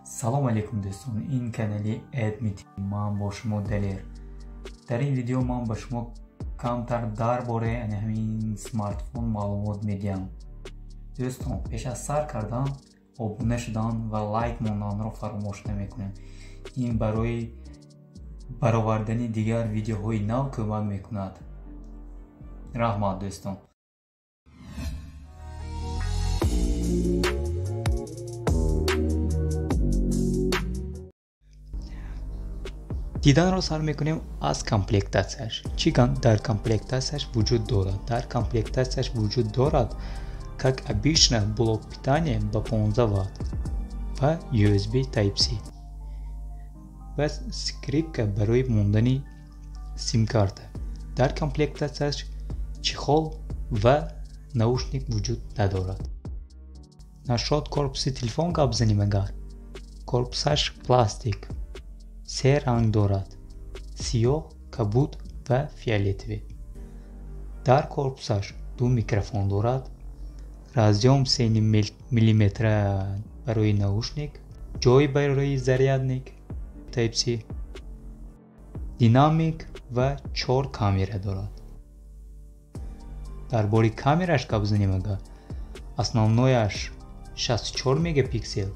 Салом алейкум, дӯстон! Ин канали Admit, ман бо шумо Далер. Дар ин видео ман ба шумо камтар дар бораи ана ҳамин смартфон маълумот медиҳам. Дӯстон, пеш аз сар кардан обуна шудан ва лайк монданро фаромӯш намекунем. Ин барои баровардани дигар видеоҳои нав кӯмак мекунад. Раҳмат, дӯстон. Диданро сар мекунем аз комплектатсияш. Чӣ дар комплектатсияш вуҷуд дорад? Дар комплектатсияш вуҷуд дорад, как обычно, блок питания ба 15 ватт ва USB Type-C ва скрепка барои мондани симкарта. Дар комплектатсияш чехол ва наушник вуҷуд надорад. Насчёт корпуси телефон гап занем агар, корпусаш пластик, се ранг дорад: сиёҳ, кабуд ва фиолетовый. Дар корпусаш ду микрофон дорад, разъём 3 миллиметра барои наушник, ҷой барои зарядник Type-C, динамик ва чор камера дорад. Дар бораи камераш гап занем агар, основнояш 64 мегапиксел,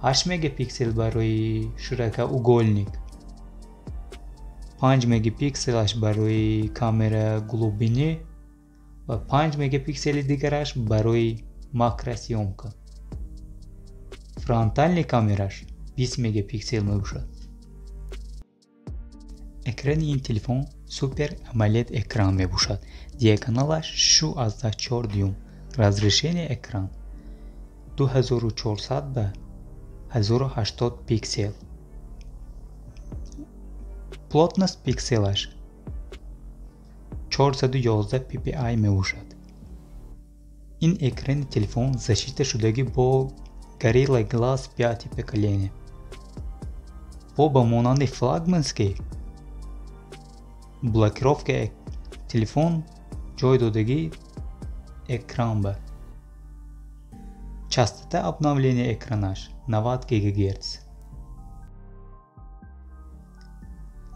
8 мегапиксел барои широкоугольник, 5 мегапикселаш барои камера глубины ва 5 мегапиксели дигараш барои макросъёмка. Фронтальный камераш 20 мегапиксел мебошад. Экрани ин телефон Super AMOLED экран мебошад. Диагоналаш 6,4 дюйм. Разрешение экран 2400 ба 1080 пиксел. Плотность пикселаш 411 ppi мебошад. Ин экрани телефон защита шудагӣ бо Gorilla Glass 5 поколения. Бо ба монанди флагманский блокировка телефон ҷой додагӣ экран ба. Частота обновления экранаш 90 ГГц.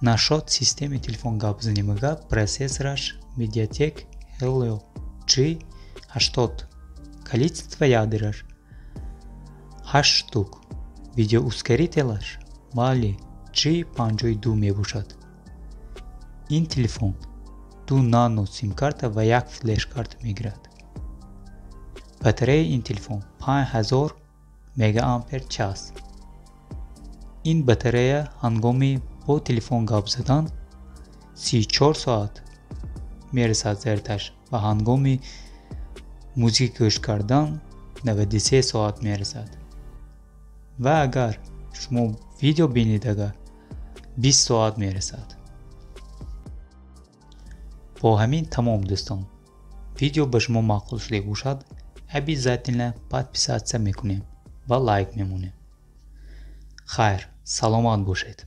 Насчёт системи телефон гап занем агар, процессораш Mediatek Helio G80. Количество ядраш 8 штук. Видеоускорителаш Mali G52 мебошад. Ин телефон ду нано симкарта ва як флешкарта мегирад. Батареяи ин телефон 5000 мегаампер час. Ин батарея ҳангоми бо телефон гап задан 34 соат мерасад зарядаш ва ҳангоми музика гӯш кардан 93 соат мерасад. Ва агар шумо видео бинед агар, 20 соат мерасад. Бо ҳамин тамом, дӯстон. Видео ба шумо маъқул шуда бошад, обязательно подписаться мекунем ва лайк мемонем. Хайр, саломат бошед.